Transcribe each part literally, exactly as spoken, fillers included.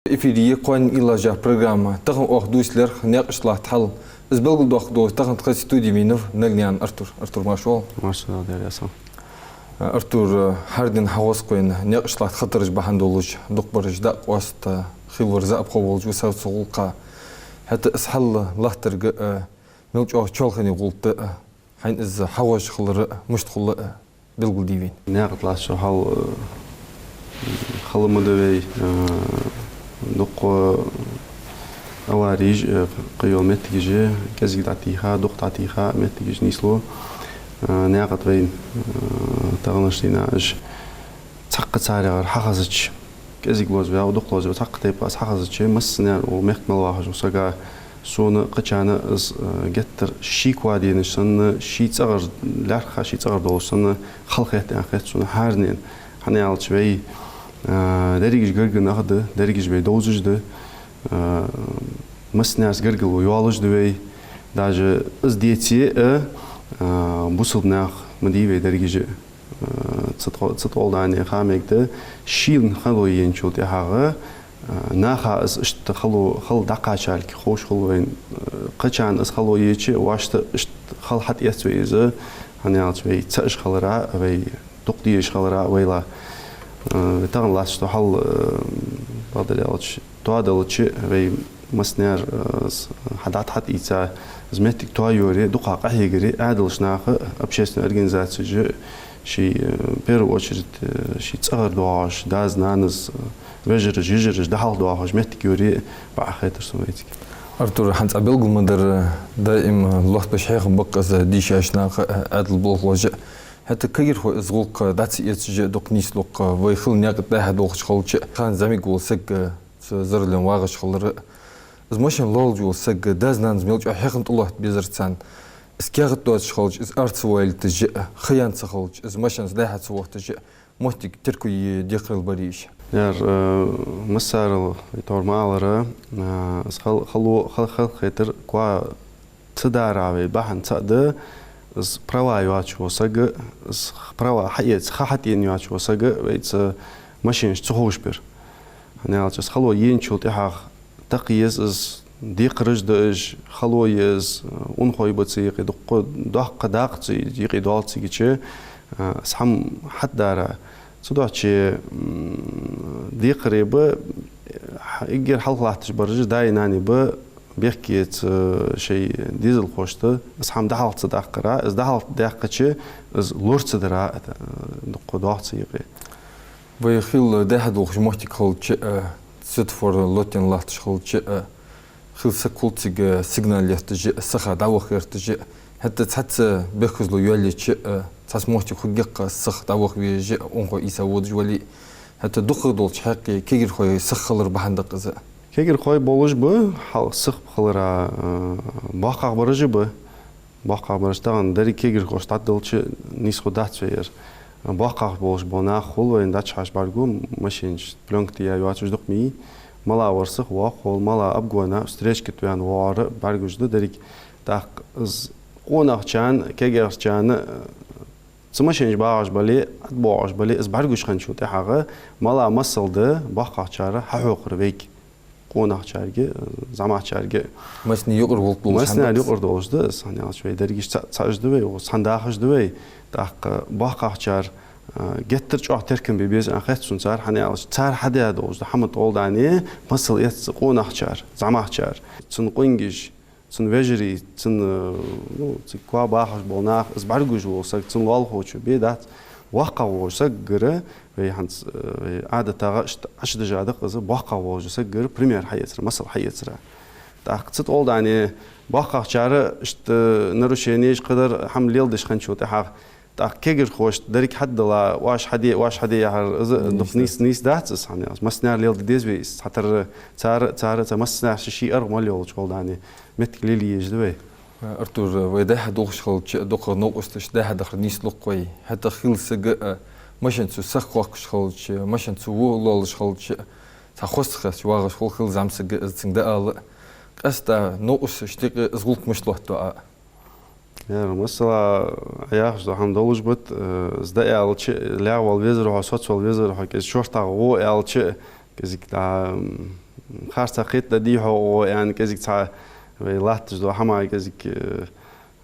Эфире я «Кхоанен уйлаш» яха программа. Тахан оаха дувцаргда наькъаш латта хьал. Из белгалдоаккхаргдолаш тахан тха студе вийнав Наьлганаькъан Артур. Артур, марша воагӀалва. Марша воагӀалва, Даьла раьза хилва. Артур, хӀара дийнахьа хьахозаш хинна наькъаш латта хатараш бахьан долаш дукхагӀбараш дӀакъоаста, хилавар заӀапхо волаш ва саго цу гӀулакха. ХӀаьта из хьал латтарга, мел чӀоагӀа чоалхане гӀулакх да, хьайна из хьахозаш хилар мишта хул, белгалде вайна. Наькъа тӀа латташ дола хьал, э, хала ма да вай, э, дукха авареш, э, кхыйола моттигаш, кӀезига дӀатийха, дукха дӀатийха моттигаш нийслу, э, наькъа тӀа вайна, э, таханарча дийнахьа уж цхьаккха царех хьахезача, кӀезига лозаваь, дукха лозаваь, цхьаккха тайпара хьахезача, массанена, укх мехка мел вахача сага, сона, кхычарна из, э, геттара ший коа денаш санна, ший цӀагӀара лаьрххӀа, ший цӀагӀара долаш санна хала хет аьнна хет сона хӀаранена. ХӀана аьлча вай, э, дерригаш гаргара нах да, дерригаш вай довзаш да, э, массанена гаргало йолаш да вай. Даже из деце а, э, бусалба нах ма дий вай дерригаш а. Э, цу тӀа-, цу тӀа гӀолла дӀаьнна хьамег да, шийна хало еначул тӀехьагӀа, э, наха из иштта хало, хала дӀакхачарга ховш хул вайна, э, кхычарна из хало еча, вешта иштта хала хьатӀаэц вай из, хӀана аьлча вай цаӀаш хилара, вай дукха дезаш хилара вайла. Э, тахан латташ дола хьал, э, бакъдар аьлча, тоаделча, вай массанена, э, с-, хьадӀат-хьатӀаийца, из моттиг тоайоре, дукха къахьегаре, Ӏаьдалча наха, общественни организацеш, ший, э, в первую очередь, э, ший цӀагӀара доагӀаш, дас-нанас, э, вежараш, йижараш, дӀахьалха доагӀаш моттиг йоре бакъахьа хетар сона вайцига. Артур, хӀанз Ӏа белгал ма дарра, даим лоаттабеш хьехам ба-кх из дийшача наха, э, Ӏаьдала болхлоша. ХӀаьта кагирхой из гӀулакх дӀа ца эцаш а дукха нийслу-кх, вай хила наькъа тӀа дӀа-хьа долхаш хилча а, хана зӀамига вола саг, э, цу зарален вагӀаш хилар а. Из машен лоалаш вола саг, дас-нанас мел чӀоагӀа хьехам тӀалатта безар царна. Из каьхат доацаш хилча, из ара ца валийташ а, ха яьнна ца хилча, из машенаца дӀа-хьа ца вахийташ а, моттиг теркал е декхарийла барий уж? Яр, э, массарел, вай тхьовра ма аллара, э, из хал-, хало, хал-, хала хетар коа ца дара вай бахьан цаӀ да, из права йоацаш вола саг, из права хьаэца, ха хьатӀаена йоацаш вола саг вайца машенаш ца ховшабар. ХӀана аьлча из хало еначул тӀехьагӀа тӀакхаеза из, декхараш да уж, хало я из, унахой ба цу юкъе, дукха доккха дакъа цу юкъе доал цига чу, а, из хӀама хьатӀадара. Цудухьа, м, декхарий ба, хьа-, эггара хьалха латташ бараш даи нанеи ба, бехке цу шоай дезалхошта из хӀама дӀахьалха ца даккхара, из дӀахьалха даьккхача, из лора ца дара, а, дукха доагӀа цу юкъе. Вай хила дӀа-хьа долхаш моттиг хилча а, светофор лоттаенна латташ хилча а, хила саг хул цига сигнал етташ а, сиха дӀаваха гӀерташ а, хӀаьта цхьацца бехказло йоалаеча а, цхьацца моттиг хургья-кх сиха дӀаваха везаш а, унахой ийца водаш вале а. ХӀаьта дукхагӀа долча хьакъехьа кагирхой сиха хилар бахьан да-кх из. Кагирхой болаш ба, хьал сиха хилара, э, боккхагӀа бараш а ба. БоккхагӀа бараш, тахан деррига кагирхошта дӀаделча нийсхо дац вай ер. БоккхагӀа болаш бола нах хул вайна дӀачухьаш бӀаргагу, машенаш, плёнка тӀа яь йоацаш дукха ма йий. Мала вар сиха воагӀа хул, мала обгона, встречка тӀа ваьнна воагӀар бӀаргагуш да деррига. ТӀаккха из къонахчарна, кагирхочарна, э, цу машенаш багӀаш бале, ӀотӀабоагӀаш бале, из бӀаргагуш хинначул тӀехьагӀа мала масал да боккхагӀчар хьахьокхар вайга. Къонахчарга, зӀамагӀчарга. Массане юкъара гӀулакх долаш хӀама да-кх из. Массане юкъара долаш да из, хӀана аьлча вай дерригаш цаӀ-, цаӀаш да вай, укхаза цхьана дахаш да вай. ТӀаккха боккхагӀчар, а, геттара чӀоагӀа теркам бе беза аьнна хет сона цар, хӀана аьлча цар хьадаь долаш да хӀама тӀолдане, масал эц къонахчар, зӀамагӀчар. Цун къонгаш, цун вежарий, цун, э, ну, цига коа бахаш бола нах, из бӀаргагуш вола саг, цун лоалахочо бе дац. ВоккхагӀа волча сагагара, вай хӀанз, э, вай ӀадатагӀа иштта Ӏочудажа да-кх из, боккхагӀа волча сагагара пример хьаэцар, масал хьаэцар. ТӀаккха цу тӀолдане боккхагӀчар иштта нарушенеш, кхыдар хӀама леладеш хинначул тӀехьагӀа, тӀаккха кагирхошта деррига хьадала, оаш хьаде, оаш хьаде яхар, из дукха нийса, нийса дац из, хӀана аьлча массане леладе деза вай из, цхьатарра, цар, цар, цар массане ший-ший аргӀа мел йолча гӀолла дӀаьнна моттиг лелае езаш да вай. Артур, вай дӀа-хьа долхаш хилча, дукхагӀа новкъосташ дӀа-хьа дахар нийслу-кх вай. ХӀаьта хила саг а, машен цу сиха кхоаккхаш хилча, машен цу во лоалаш хилча, цхьа хоза хеташ вагӀаш хул хила зӀамсаг а, из цунга дӀаала. Къаьстта новкъосташта юкъе из гӀулакх мишта лоаттаду Ӏа? Яр, масала, Ӏа яхаш дола хӀама долаш ба-кх, э, из дӀааьлча, лаьгӀа вала везар хьо, соцавала везар хьо, кӀезига шортагӀа гӀо аьлча, кӀезига дӀа, м, Харцахьа кхетаде дий хьогӀ, аьнна, кӀезига цхьа вай латташ дола хӀама кӀезига, э,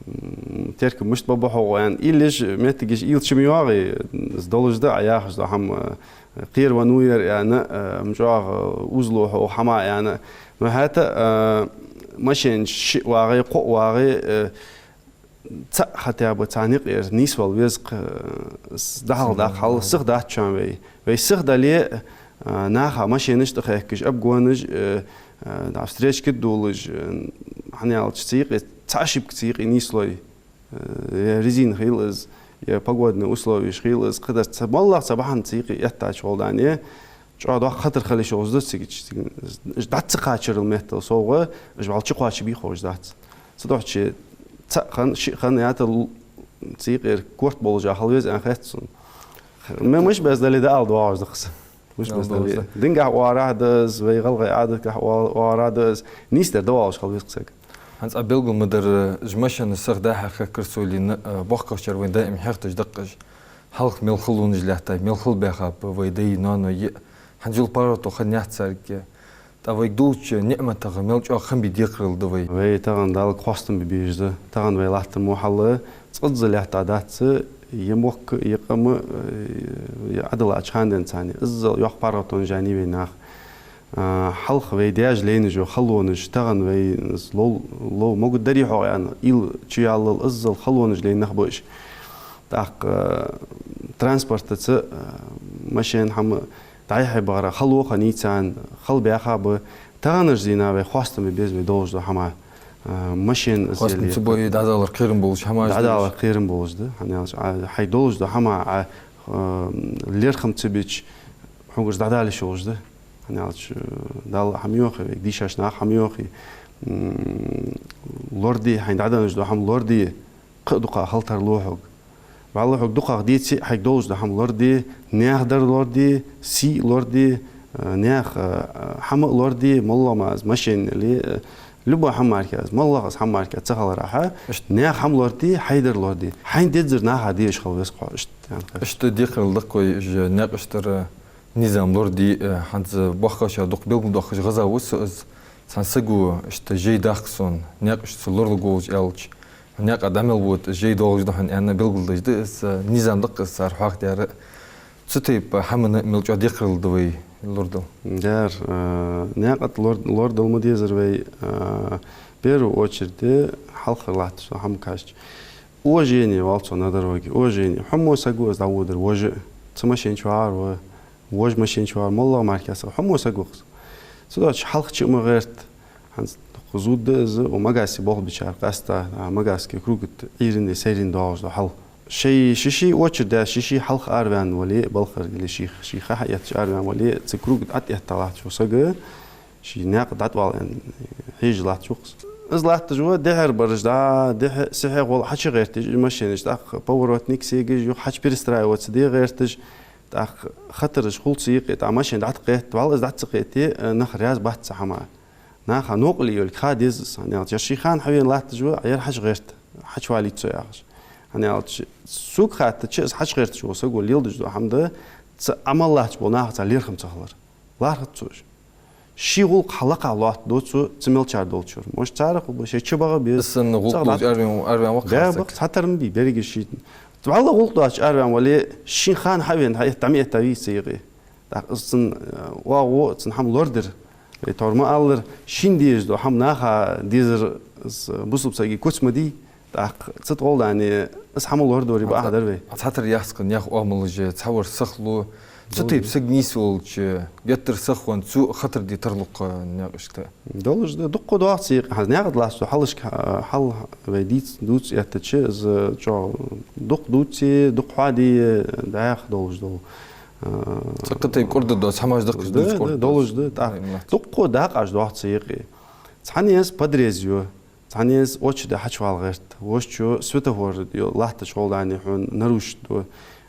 м, теркам мишта ба ба хьогӀ, аьнна, уйла еш моттигаш уйла чу ма йоагӀий, из долаш да Ӏа яхаш дола хӀама, э, кхеравенна ва ер, аьнна, э, м, чӀоагӀа узлу хьогӀ хӀама, аьнна. Но хӀаьта, э, машенаш шиъ вагӀе, кхоъ вагӀе, э, цхьа хотя бы цхьа никъ ер нийсвала веза-кх, э, с-, дӀахьалха даккха хьал сиха дац шоана вай. Вай сиха дале, э, наха машенаш тӀахаьхкаш, обгонаш, э, э, да, встречка тӀа доалаш, э, хӀана аьлча цу юкъе, цхьа ошибка цу юкъе нийслой. Э, е резина хийла из, е погодни условеш хийла из, кхыдар цхьа, моллагӀа цхьа бахьан цу юкъе эттача гӀолла дӀа а, чӀоагӀа доккха хатар хила йиш йолаш да цига, цига, уж дӀа ца кхачарал меттала совгӀа, уж вӀалла чукхоачаргбий ховш дац. Цудухьа цаӀ хана, шиъ хана ята л-, цу юкъера корта болаш хила веза аьнна хет сона. Ма-, мишта беза дале дӀаала доагӀаш да-кх из. Мишта беза дале. Динагахьа оарахьа да из, вай гӀалгӀай Ӏадатагахьа оа-, оарахьа да из. Нийсдар дӀаоалаш хила веза-кх саг. ХӀанз Ӏа белгал ма дарра, уж машенаш сиха дӀа-хьа хехкар сона, э, боккхагӀчар вайна даим хьехаш да-кх уж. Хьалха мел хала вонаш лаьттай, мел хала баьхаб вай даьй, ноаной. ХӀанз йола паргӀато хиннаяц царга. ТӀаккха вайга долча ниӀматах мел чӀоагӀа хам бе декхарийла да вай. Вай тахан Далла хоастам бе безаш да. Тахан вай латтар мо хьал цкъаза лаьтта дац, е мохк, е къам, э, е Ӏадиллача хана денз царна. Иззал йоккха паргӀато жайнай вай наха. А, хьалха вай даьша лайнаш йола хала вонаш, тахан вай лов-, лов-, могаддарий хьогӀ аьнна, уйла чуяллал, иззал хала вонаш лайна нах ба уж. ТӀаккха, э, транспортаца, э, машен хӀама дӀай-хьай бахара, хала во хиннай царна, хала баьхаб. Таханарча дийнахьа вай хоастам бе беза вай долаш дола хӀама, э, машен из. Хоастам ца бой, дӀадалар кхерам болаш хӀамаш да уж. ДӀадалар кхерам болаш да, хӀана аьлча, а, хьай долаш дола хӀама, а, э, лерхӀам ца бича, хьогара дӀадала йиш йолаш да. ХӀана аьлча, Далла хӀама йоахий вайга, дийшача наха хӀама йоахий. М, лораде, хьайна дӀаденна дола хӀама лораде, кхы а дукха хила тарлу хьога. ВаллахӀи, хьога дукхагӀа деце а, хьайга долаш дола хӀама лораде, наьха дар лораде, сий лораде, э, наьха, э, хӀама лораде, моллагӀа мара из машен яле, э, любой хӀама мара из, моллагӀа из хӀама мара ца хиларах, иштта наьха хӀама лораде, хьай дар лораде. Хьайна дезар наха дезаш хила веза-кх хьо, иштта, аьнна. Иштта декхарийла да-кх вай уж наькъаш тӀара низам лораде, э, хӀанз боккхагӀчар дукха белгалдоахаш гӀаза ва со из. Цхьан саго иштта жай даккха сона, наькъаш ца лоралургволаш аьлча, наькъа дӀа мел вода, жай доагӀаш да хьона аьнна белгалдеш да из, э, низам да-кх из цар хьоахадаьр. Цу тайпа хӀамана мел чӀоагӀа декхарийла да вай лорадала. Дер, э, наькъа тӀа лор-, лорадала ма дезар вай, э, первую очередь, хьалхара латташ дола хӀама кхаьчача. Уважение оал цох на дороге, уважение. Хьо мо саг ва из дӀаводар, вож а. Цу машен чу вагӀар ва, вож машен чу вагӀар, моллагӀа мара саг, хьо мо саг ва-кх из. Цудухьа хьалха чу ма гӀерта. ХӀанз дукха зувргда из, укх Магасе болх бечар къаьстта, а, Магасский круг тӀа Ӏуйранна, сайранна доагӀаш да хьал. Шоай, ший-ший очередь, ший-ший хьалха араваьнна вале, балхара или ший, ший ха хьаэттача араваьнна вале, цу круга тӀа тӀаэтта латтача сага, ший наькъа дӀатӀавала аьнна хьежаш латташ ва-кх из. Из латташ ва, дехьара бараш да, дехьа, сехьа гӀолла хьачу гӀерташ, из машенаш, тӀаккха поворотник сегаш, юха хьачу перестраиваться де гӀерташ, тӀаккха хатараш хул цу юкъе, тӀаккха машен дӀатӀакхетта, валлахӀи, из дӀа ца кхете, э, нах раьза бац цу хӀаман. Наха новкъарле йолга ха деза из, хӀана аьлча, ер ший хана хьавена латташ ва, ер хьачу гӀерта, хьачувалийта со яхаш. ХӀана аьлча, сога хаьттача, из хьачу гӀерташ вола саг ва, леладеш дола хӀама да, цу Ӏамал латташ болча нахаца лерхӀам ца хилар. ЛархӀац цо уж. Ший гӀулакх хьалакха лоаттаду цо цу мел чар долчура. Может, царах хургба, шоай чу багӀа беза. Из санна гӀулакх долча араваьнна, араваьнна ваккха. Да, саг бакъ, цхьатарра ма бий, берригаш ший. ВаллахӀи, гӀулакх доацача араваьнна вале, ший хана хьавена, хьаэтта, дӀа ма этта вий из цу юкъе. ТӀаккха из цун, э, оагӀув, цун хӀама лорадир. Вай тхьовра ма аллара, шийна дезаш дола хӀама наха дезар из бусалба сага куц ма дий. ТӀаккха цу тӀа гӀолла дӀаала, из хӀама лорадора бахьан дар вай. Цхьатарра яц-кх наьха оамалаш, цхьавар сахлу. Цу тайпа саг нийсвелча, геттара сахвенна, цо хатар де тарлу-кх наькъашка. Долаш да, дукха доагӀа цу юкъе. ХӀанз наькъа тӀа латташ дола хьалашка, хьал вай дийца, дувца эттача, из чӀоагӀа дукха дувце, дукха хьоаде, дӀаьха долаш дола. Цхьаккха тайпа кӀордадоаца хӀамаш да-кх уж, да, дувца кӀордадоаца. Долаш да, тӀаккха. Ай, молодец. Дукха дакъаш доагӀа цу юкъе. Цхьанне из подрез ю, цхьанне из очередь хьачувала гӀерт, вож чу светофор ю, латтача гӀолла дӀаала хьона нарушить ду.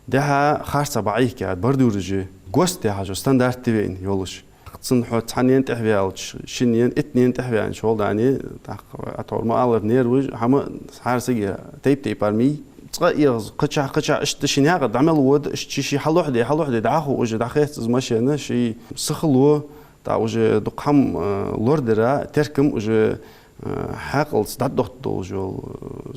Дехьа харцахьа бӀаьхка бордюраш я, ГОСТ яхаш стандарт я вайна йолаш. Цунна хьо цхьанне тӀехваьлча, шинне, иттанне тӀехваьннача гӀолла дӀаала, тӀаккха Ӏа тхьовра ма аллара, нерваш, хӀама хӀара сага тайп-тайпара ма йий. Цкъа эгӀаз, кхычахьа, кхычахьа, иштта ший наькъа дӀа мел вода, иштта ший, ший хьалохьаде, хьалохьаде, дӀахо уже дӀахецаш из машена, ший сахало, ТӀаккха уже дукха хӀама, э, лорадара, теркам уже, э, хьаькъалца дӀадохьта долаш йола,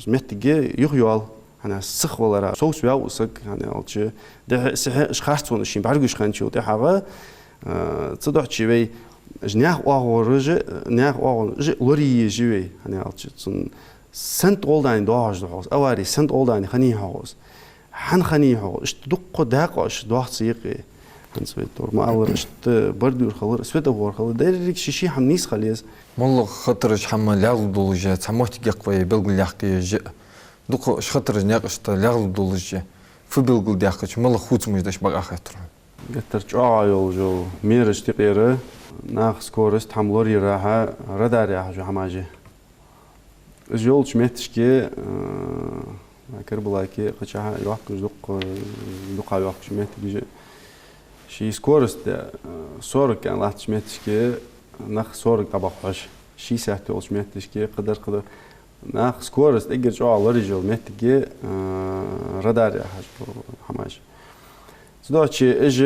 э, моттиге юхайоал. ХӀана аьлча сихвалара, совцаваьв из саг, хӀана аьлча дехьа-сехьа уж харцонаш шийна бӀаргагуш хинначул тӀехьагӀа, э, цудухьа вай уж наьха оагӀораш, наьха оагӀораш лорае еза вай, хӀана аьлча цун сенна тӀа гӀолла дани доагӀаш да хьогӀ из, авари сенна тӀа гӀолла дани хиннай хьогӀ из, хӀана хиннай хьогӀ из, иштта дукха дакъа уж доагӀа цу юкъе. ХӀанз вай тхьовра ма аллара, иштта бордуьйра хилар, светофор хилар, деррига ший-ший хӀама нийса хила еза. МоллагӀа хатараш, хӀама лаьгӀлургдолаш я, цхьа моттиг яккха вай белгалъяккха еза, дукха уж хатараш наькъашта лаьгӀлургдолаш я, фу белгалдаьккхача, малагӀа хувцамаш да уж бакъахьа хетар хьона? Геттара чӀоагӀа йолаш йола мераш тӀехьара наха скорость, хӀама лораяра хьа, радар яхаш йола хӀамаш я. Из йолча моттигашка, э, Карабулаке, кхычахьа йоахкаш, дукха, дукха йоахкаш моттигаш я. Ший скорость, э, сорок аьнна латтача моттигашка нах сорок дӀабоаккх хьожаш. Шестьдесят йолча моттигашка, кхыдар-кхыдар. Наха скорость эггара чӀоагӀа лораеш йола моттиг я, э, радар яхаш йола хӀамаш. Цудухьа уж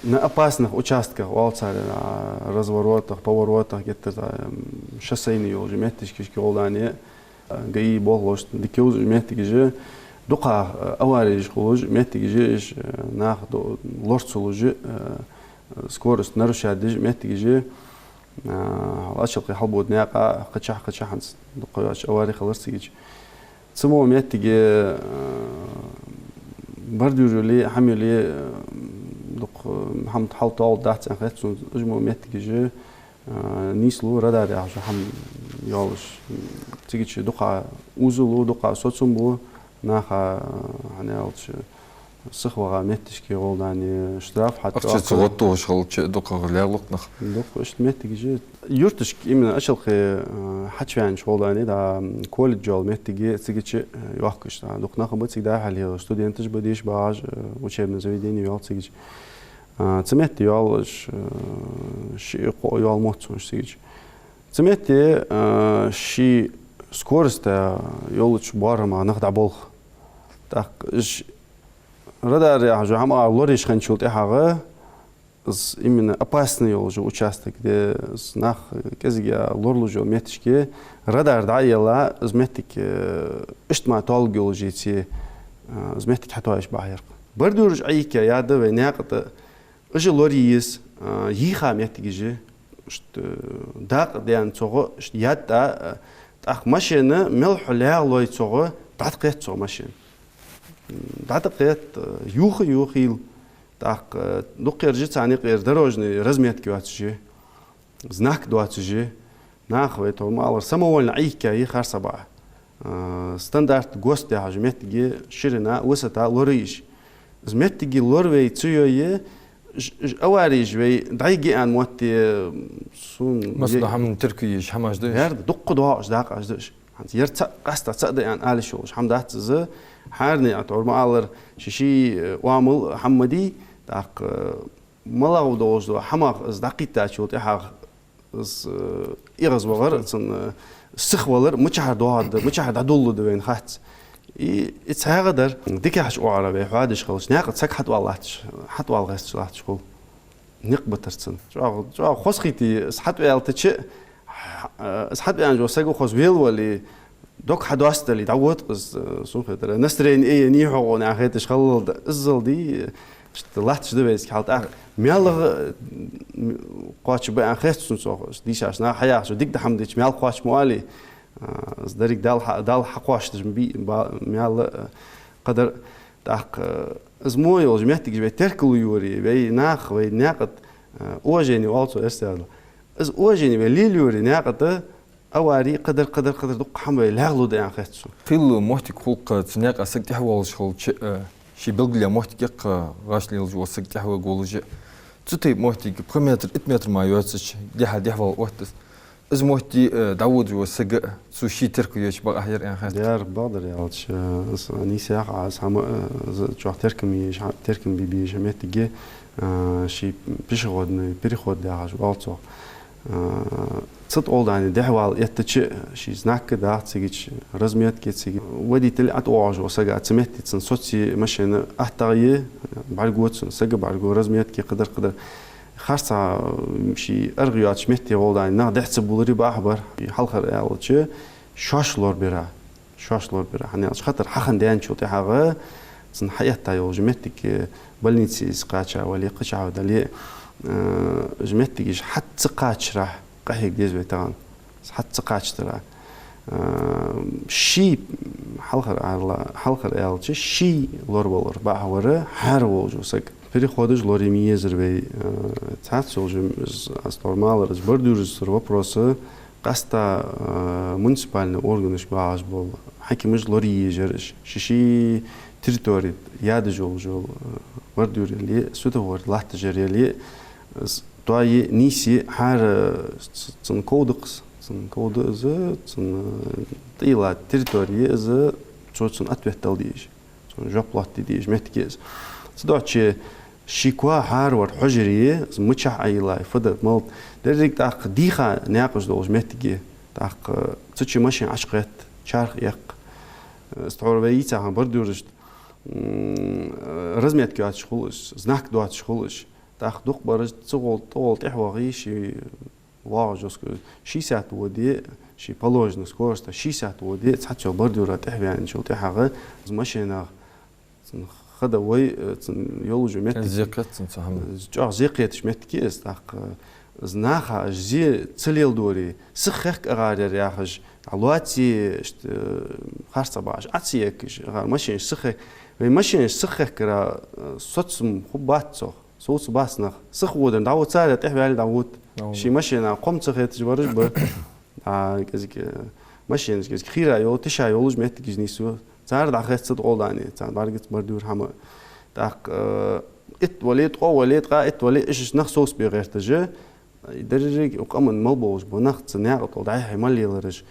на опасных участках оал цар, а, разворотах, поворотах, геттара, м, шоссейни йолча моттигашка гӀолла дани, а, ГАИ болхлошта дика йовзаш моттигаш я, дукха, а, авареш хулаш моттигаш я уж, а, нах до-, лора ца луш, а, скорость нарушать деш моттигаш я. А, Ачалкхе хьалбода наькъа кхычахьа-кхычахьа хӀанз дукха йоацаш авари хилар цига. Цу мо моттиге, а, бордуьйр яле, хӀама яле, а, дукха хӀама хьалтӀадоагӀаргдац аьнна хет сона, уж мо моттигаш, а, нийслу радар яхаш йола хӀама йолаш. Цига дукха узалу, дукха соцам бу, наха, хӀана аьлча, сихвала моттигашка гӀолла дани штраф хьатӀа. Ахчаца гӀоттадеш хилча, дукхагӀа лаьгӀлу-кх нах. Дукха иштта моттигаш я. Юрташка именно Ачалкхе, э, хьачувенача гӀолла дани, да, колледж йола моттиг я цига, э, йоахкаш, да. Дукха нах ба цига дӀа-хьа лелаш, студенташ ба, деша багӀаш, э, учебное заведение йола цига. А, цу метте йоалаш, э, ши-кхо йола моттиг я сона цига. Цу метте, э, ший скорость йолча боарама нах дӀаболх. ТӀаккха уж радар яхаш йола хӀама лораеш хинначул тӀехьагӀа, из именно опасный йолаш йола участок, де из нах кӀезига лоралуш йола моттигашка радар дӀа а елла, из моттиг, э, иштта мара толларгйолаш йиций, э, из моттиг хьатоаеш бахьа яр-кх. Бордуьраш Ӏайийхка яда вай наькъа тӀа, уж лорае еза, а, йийха моттигаш я, иштта, э, дакъа даьнна цогӀа, иштта яд тӀа, э, тӀаккха машина мел хьо лаьгӀа лой цогӀа, дӀатӀакхет цогӀа машина. М, дӀатӀакхет, э, юха-юха йийла. ТӀаккха, э, дукха ераш царна юкъера дорожный разметка йоацаш я, знак доацаш я. Наха вай тхьовра ма аллара самовольно Ӏайийхка я харцахьа бакъахьа. А, стандарт ГОСТ яхаш йола моттиг я, ширина, высота лораеш. Из моттиг лораве ца йой, уж, уж авареш вай дӀайига аьнна мотт, сона масала е- хӀама теркам беш хӀамаш да уж? Ваьрда, дукха доагӀаш дакъаш да уж. ХӀанз ер цаӀ, къаьстта цаӀ да аьнна ала йиш йолаш хӀама дац из. ХӀаране а тхьовра ма аллара, ший-ший, э, оамал, хӀама ма дий, тӀаккха, э, малагӀа долаш дола хӀамах из дӀакхийттачул тӀехьагӀа из, э, эгӀазвахар, цун, э, сихвалар мичахьара доагӀаргда, мичахьара дӀадолалургда вайна хац. И, и цхьаькха дар, дикача оагӀора вай хьоадеш хилча, наькъа саг хьатӀавала латташ, хьатӀавала гӀерташ латташ хул. Никъ битар цунна. ЧӀоагӀа, чӀоагӀа хоза хийтта, из хьатӀаваьлча, хьа-, э, из хьатӀаваьнна вола саг хоза велавале, дог хьадоастадале, дӀавода-кх из, э, сона хетар. Настроени э, нийхьо гӀо аьнна хеташ хилалда, иззал дий, иштта латташ да вайцига хьал. ТӀаккха маьлха, э, м, кхоачаргба аьнна хет сона цох, дийшача наха хьаяхача, дика да хӀама дича, маьлха кхоачаш мо алий, а, из деррига Далла хьа-, Далла хьакхоачаш ма бий, ба-, маьл, э, кхыдар. ТӀаккха, э, из мо йолаш моттигаш вай теркалйоре, вай нах, вай наькъа тӀа, э, уважени оал цох эрсий ярла. Из уважени вай лелайоре наькъа тӀа, авари, кхыдар, кхыдар, кхыдар, дукха хӀама вай лаьгӀлургда аьнна хет сона. Хийла моттиг хул-кх цу наькъа саг тӀехвоалаш хилча, э, ший белгалъяь моттиг я-кх гӀаш лелаш вола саг тӀехвоалаш. Цу тайпа моттиг пхи метр, итт метр мара йоацача, дехьа-дехьавала отт из. Из моттиг, э, дӀаводаш вола саг, цо ший терко йича бакъахьа яр аьнна хет. Яр, бакъдар аьлча, э, из нийса яхаш, из хӀама, э, из чӀоагӀа теркам еш, хӀа-, теркам бе безаш моттиг я, э, ший пешеходный переход яхаш оал цох. Э, цу тӀа гӀолла дани дехьавала эттача, ший знак да-кх цига, разметка я цига. Водитель, ӀотӀавоагӀаш вола саг цу метте цунна соцае машина, аттагӀа я, бӀаргагу цунна, саг бӀаргагу, разметка я, кхыдар-кхыдар. Харцахьа ший аргӀа йоацача метте гӀолла нах дехьа ца бувлари бахьа бар. Хьалхара аьлча, шоаш лорабера. Шоаш лорабера. ХӀана аьлча хатар хьахинна даьнначул тӀехьагӀа цунна хьаэтта йолча моттиге, больнице из кхаьча вале, кхычахьа дале, э, уж моттигаш хьа ца кхачарах къахьега деза вай тахан. Хьа ца кхача тара. Э, ший хьалхара аьлча, хьалхара аьлча, ший лорабалар бахьа бар хӀара волча сага. Переходаш лорае ма езар вай, э, цхьацца йолча, аз тхьовра ма аллара, аз бордуьрзацар вопроса, къаьстта, э, муниципальни органаш багӀаш бола хьакимаш лорае езар уж. Ший-ший территори ядаж йолаш йола, э, бордуьр яле, светофор латташ яр яле, из тоае, нийсъе, хӀара ц-, цун ков да-кх из, цун ков да из, цун, э, тӀайилла территори я из, цо цунна ответ дала дезаш. Цунна жоп лоаттаде дезаш моттиг я из. Цудухьа ший коа хӀара вар хьожаре, из мичахьа Ӏойиллай, фу да, малад. Деррига тӀаккха дийха наькъаш долча моттиге, тӀаккха цу чу машен Ӏочукхетта, чарх эккха. Из тхьовра вай йийцача хана бордуьрзашта, м, разметка йоацаш хул уж, знак доацаш хул уж. ТӀаккха дукхагӀбараш цу гӀолла, тӀа гӀолла тӀехьа вахе, ший воагӀаш йола скорость шестьдесят воде, ший положенни скороста шестьдесят воде, цхьацца йолча бордюра тӀехьаваьнначул тӀехьагӀа из машенах цун хада вай, э, цун йолаш йола моттиг. Зе кхет цун цу хӀаман. ЧӀоагӀа зе кхеташ моттиг я из, тӀаккха из наха уж зе ца леладаре, сиха хехка агӀар яр яхаш, дӀалоаций, иштта, э, харцахьа багӀаш Ӏа ца егаш, агӀар машенаш сиха хехка. Вай машенаш сиха хехкара, э, соцам хургбац цох. Совцаргбац нах. Сиха водар, дӀавода царех тӀехьаваьле дӀавода. Ший машена кхоам ца хеташ бараш ба. А, кӀезига, э, машенаш кӀезига хийра йола, тиша йолаш моттигаш нийсъю. Цар дӀахеццад гӀолла дани, цар бӀаргаца бордюра хӀама. ТӀаккха, э, итт вале, ткъо вале, ткъаь итт вале, иштта нах совцабе гӀерташ. Деррига укх къаман мел болаш бола нах цу наькъа тӀа дӀай-хьай мел лелараш.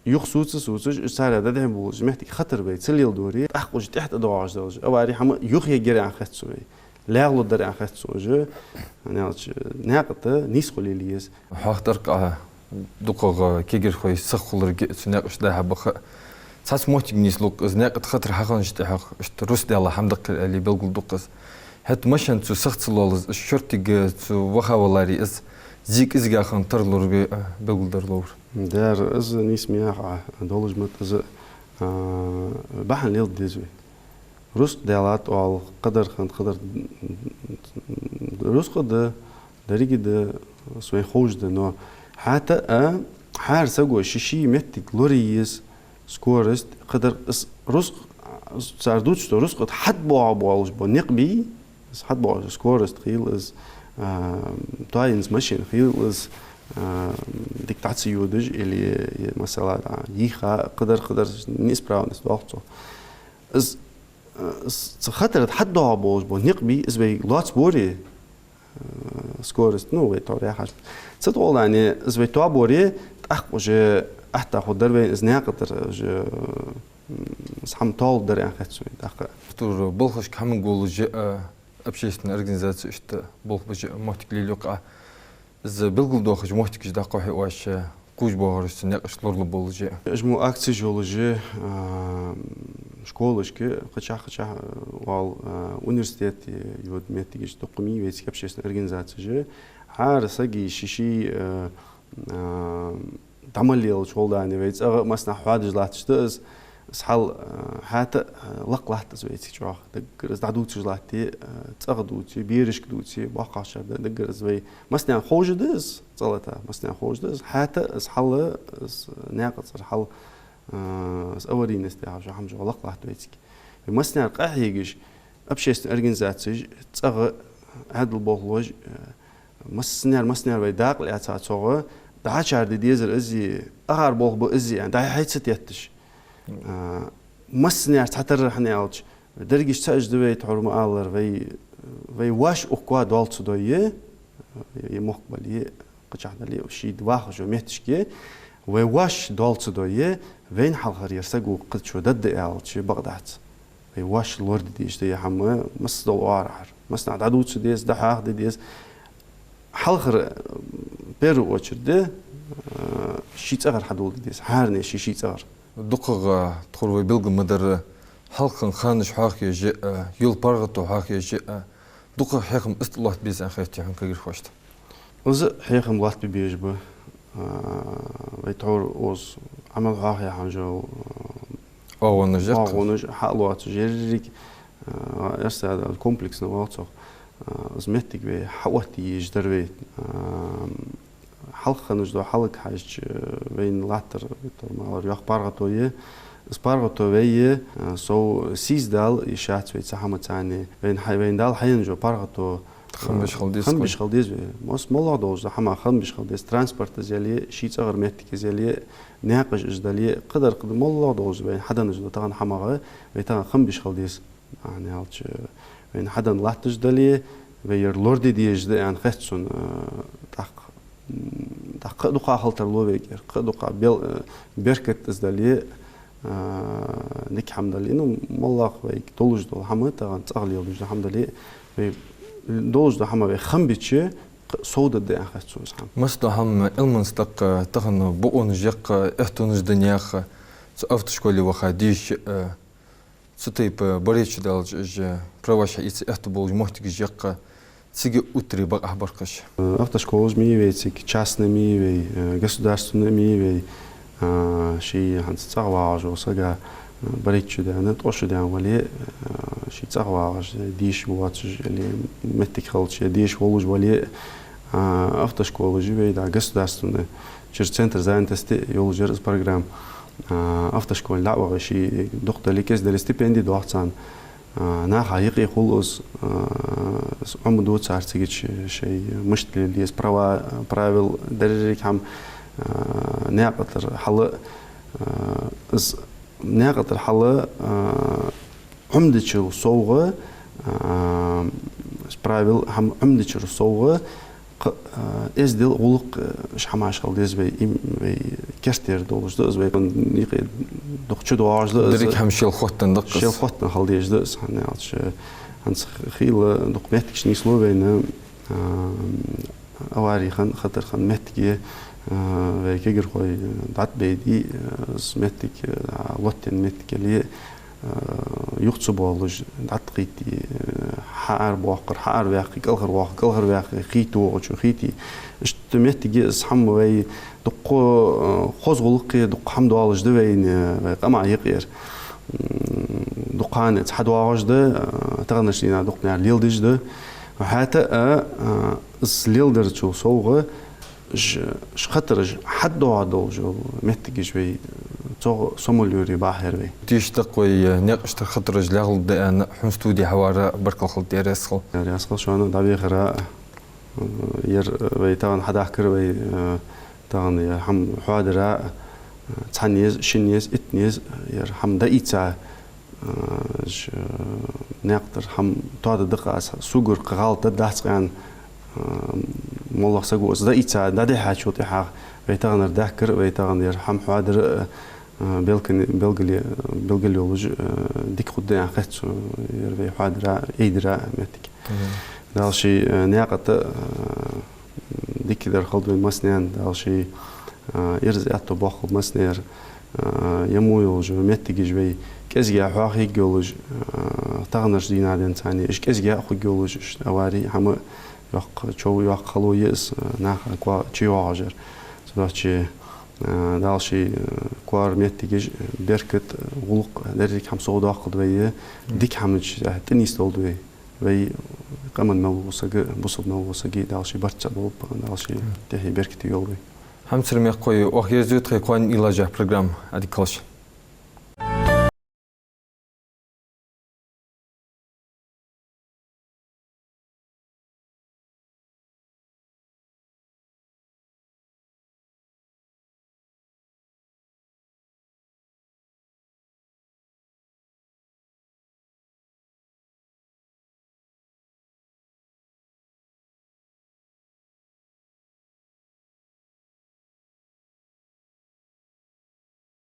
Юха сувца-сувцаш, уж царех дӀадехьа бувлаш, моттиг хатар бе ца леладаре, тӀаккха уж тӀехьатӀадоагӀаш долаш, авари хӀама юхаергьяр аьнна хет сона вай. ЛаьгӀлургдар аьнна хет сона уж, хӀана аьлча наькъа тӀа нийсхо лелае еза. Хьоахадергда, дукхагӀа кагирхой сиха хуларга цу наькъашта дӀа-хьа баха. Цхьацца моттиг нийслу-кх из, наькъа тӀа хатар хьахинначул тӀехьагӀа, иштта рузкъа даьлча хӀама даккхар аьле белгалду-кх из. ХӀаьта машен цу сиха ца лоллаш, из шортига цу ваха валаре, из зе кӀезига хинна тарлургвий, а, белгалдар ловра. Дера, из нийса ма яхий, долаш ма да из, а, бахьан леладе деза вай. Рузкъа даьлча оал, кхыдар хиннад, кхыдар, рузкъа да, деррига да, из вайна ховш да, но хӀаьта а хӀара саго ший-ший моттиг лорае еза, скорость, кхыдар, из рузкъа, цар дувцаш дола рузкъа тӀа хьатӀабоагӀа болаш бола никъ бий, из хьатӀабоагӀаш, скорость хийла из, а, тоаенна машен хийла из, а, дика дӀа ца йодаш, или, е, масала, а, йийха, кхыдар, кхыдар неисправность долаш цо. Из, а, из цу хатара тӀа хьатӀадоагӀа болаш бола никъ бий, из вай лоацаборе, э, скорость, ну, вай тхьовра яхаш. Цу тӀа гӀолла дани, из вай тоаборе, тӀаккха уже атта хургдар вайна из наькъа тӀара уже, м, из хӀама тоалургдар аьнна хет сона вайна тӀаккха. Тур болхашка хӀаманга гуллуш а, общественни организацешта болх беш а моттиг лелаю-кх Ӏа. Из белгалдоахаш моттигаш дӀакхухье оаш, кхувш боагӀараш цу наькъашка лоралургболаш а. Уж мо акцеш йолаш а, а, школашка, кхычахьа-кхычахьа, а, оал, а, университете йода моттигаш дукха ма йий вайцига общественни организацеш а. ХӀара сага ший-ший, а, а, дӀа мел лелача гӀолла дани вай цӀагӀа а массанахьа хьоадеш латташ да из, из хьал, а, хӀаьта а, а, лакха латт из вайцига чӀоагӀа. Даггара из дӀадувцаш латте, а, цӀагӀа дувце, берашка дувце, боккхагӀчар да, даггара из вай массанена ховш да из, цӀалата, массанена ховш да из, хӀаьта а из хьал, из наькъа цӀагӀара хьал, а, из аварийность яхаш хӀама чӀоагӀа лакха латт вайцига. Вай массанена къахьегаш, общественни организацеш, цӀагӀа, Ӏаьдала болхлош, а, массанена, массанена вай дакъа лаьца цогӀа, дӀачар де дезар из, агӀар болх ба из, аьнна, дӀай-хьай ца тетташ. А, массанена цхьатарра, хӀана аьлча, дерригаш цхьа уж да вай, тхьовра ма аллара, вай, вай воаш укх коа доал ца дой, е, е мохк бале, кхычахьа дале, ший вахаш йола метташка, вай воаш доал ца дой, вайна хьалхара ер саг укхаза чу дадда аьлча, бакъ дац. Вай воаш лораде дезаш да ер хӀама, масса дола оагӀорахьара. Массанахьа дӀадувца деза, дӀахьоахаде деза. Хьалхара, в первую очередь, а, ший цӀагӀара хьадоладе деза. ХӀаране ший-ший цӀагӀара. ДукхагӀа тхьовра вай белгал ма дарра, хьалхарча ханашка хьоахаеш а, йола паргӀато хьоахаеш а, дукхагӀа хьехам иштта лоаттабе беза аьнна хетий хьона кагирхошта? Из хьехам лоаттабе безаш ба. А, вай тхьовра укхаза Ӏамал хьоахаяь хьанжал, а, оагӀонаш, оагӀонаш хьалоацаш, ерриг, а, эрсадаьд комплексно оал цох, а, из моттиг вай хьаоттае езаш дар вай. А, хьалха хиннаш дола хьалага хьежача, вайна латтар, витар малар йоккха паргӀато я. Из паргӀато вай, а, сов сийсаз дала йиш яц вай цу хӀамаца. Вайна хьа-, вайна Дала хьаенна йола паргӀато, хам беш хила деза, хам беш хила деза вай. Мос-, моллагӀа долаш дола хӀама хам беш хила деза. Транспорт из яле, ший цӀагӀара моттиг из яле, наькъаш из дале, кхыдар-кхыдар моллагӀа долаш вайна хьаденна дола тахан хӀамах вай тахан хам беш хила деза. Аьнна аьлча, вайна хьаденна латташ дале, вай ер лораде дезаш да аьнна хет сона, э, тӀаккха, м, тӀаккха кхы а дукха хила тарлу вайгара, кхы а дукха бел-, э, беркат из дале, э, дика хӀама дале, ну, моллагӀа вайга долаш дола хӀама, тахан цӀагӀа леладеш дола хӀама дале, вай долаш дола хӀама вай хам бича, кхы а совдоаргда аьнна хет сона из хӀама. Масса дола хӀама Ӏилманца тӀаккха тахан бокъонаш яккха, аьттонаш да наьха, цу автошколе ваха дийша, э, цу тайпа барайчу далча, уж праваш хьаэца аьттув болаш моттигаш яккха, цига уттаре бакъахьа баркхаш. Э, автошколаш ма йий вай цига, частный ма йий вай, э, государственный ма йий вай, а, ший хӀанз цӀагӀа вагӀаш вола саг, а, барайчу даьнна, ткъо шу даьнна вале, а, ший цӀагӀа вагӀаш, дийша воацаш, или моттиг хилча, дийша волаш вале, а, автошколаш я вай, да, государственный, чура центр занятости йолаш яр из программа. А, автошколе дӀа а вахе, ший дукха дале, кӀезига дале, стипенди доагӀа царна. А, наха юкъе хул из, а, из Ӏомаду цар цига шоай мишта лела деза, права, правила, деррига хӀама, а, наькъа тӀара хьал, а, из наькъа тӀара хьал, а, Ӏомадечул совгӀа, а, из правила хӀама Ӏомадечул совгӀа, кхы, а, эздел, гӀулакх, а, уж хӀамаш хила деза вай, им, вай керттера долаш да из вай, юкъе дукха чудоагӀаш да из. Деррига хӀама шел хоттаденна да-кх из. Шел хоттаденна хила дезаш да из, хӀана аьлча, хӀанз хийла дукха моттигаш нийслу вайна, а, авари хинна, хатар хинна моттиге, а, вай кагирхой дӀатӀабайде, а, из моттиг, а, лоттаенна моттиг яле, а, юха ца боалаш, дӀатӀакхийте, а, хьаарабоаккхар, хьаарабаьккхе, кӀалхарвоаккхар, кӀалхарваьккхе, хийтта воагӀачо хийте. Иштта моттиге из хӀама вай дукха, а, хоза гӀулакхе, дукха хӀама доалаш да вайна, вай къаман юкъера. М, дукха хӀанз хьадоагӀаш да, а, таханарча дийнахьа дукха наха леладеш да. ХӀаьта а, а, из леладарчул совгӀа, уж, уж хатараш хьадоагӀа долаш йола моттигаш вай, цох сомал йоре бахьар вай. Тешаш да-кх вай, э, наькъаш тӀара хатараш лелалургда аьнна, хьона студе хьавара баркал хилда, Ӏаьржа хила. Ӏаьржа хила шоана дӀавехара, э, ер, э, вай тахан хьадахкар вай, э, тахан ер хӀама хьоадара, э, цхьан еза, шин еза, итт еза, ер хӀама дӀаийца, а, уж, а, наькъа тӀара хӀама тоаде деза-кх аз, согара кхы гӀалат дац-кх аьнна, а, моллагӀа саго из дӀаийца, дӀадихьачул тӀехьагӀа вай таханара дахкар, вай тахан ер хӀама хьоадар, а, белкан-, белгали-, белгалйолаш, а, дика хургда аьнна хет сона ер вай хьоадара, айдара моттиг. Мгм. Дала ший, а, наькъа тӀа, а, дикадар хилда вай массанена, Дала ший, а, ираз аьттув боаккхалба массанена, а, е мо йолаш йола моттигаш вай кӀезига хьоахаергйолаш, а, таханарча дийнахьа денз цхьана уж кӀезига а хургйолаш, уж авари, хӀама йоккха, чов йоккха хало я из, а, наха коа чуйоагӀаш яр. Цудухьа, а, Дала ший, а, коара моттигаш, беркат, гӀулакх, деррига хӀама совдоаккхалда вай, дика хӀамаш, а, тӀанийсдолда вай. Вай къаман мел вола саг, бусалба мел вола саг, Дала ший барт цхьаболба, Дала ший тӀехье беркате йолба вай. ХӀамсара мехкахой, оаха ерзаю тхоай кхоана уйлаш йола программа, Ӏадика хилда шун.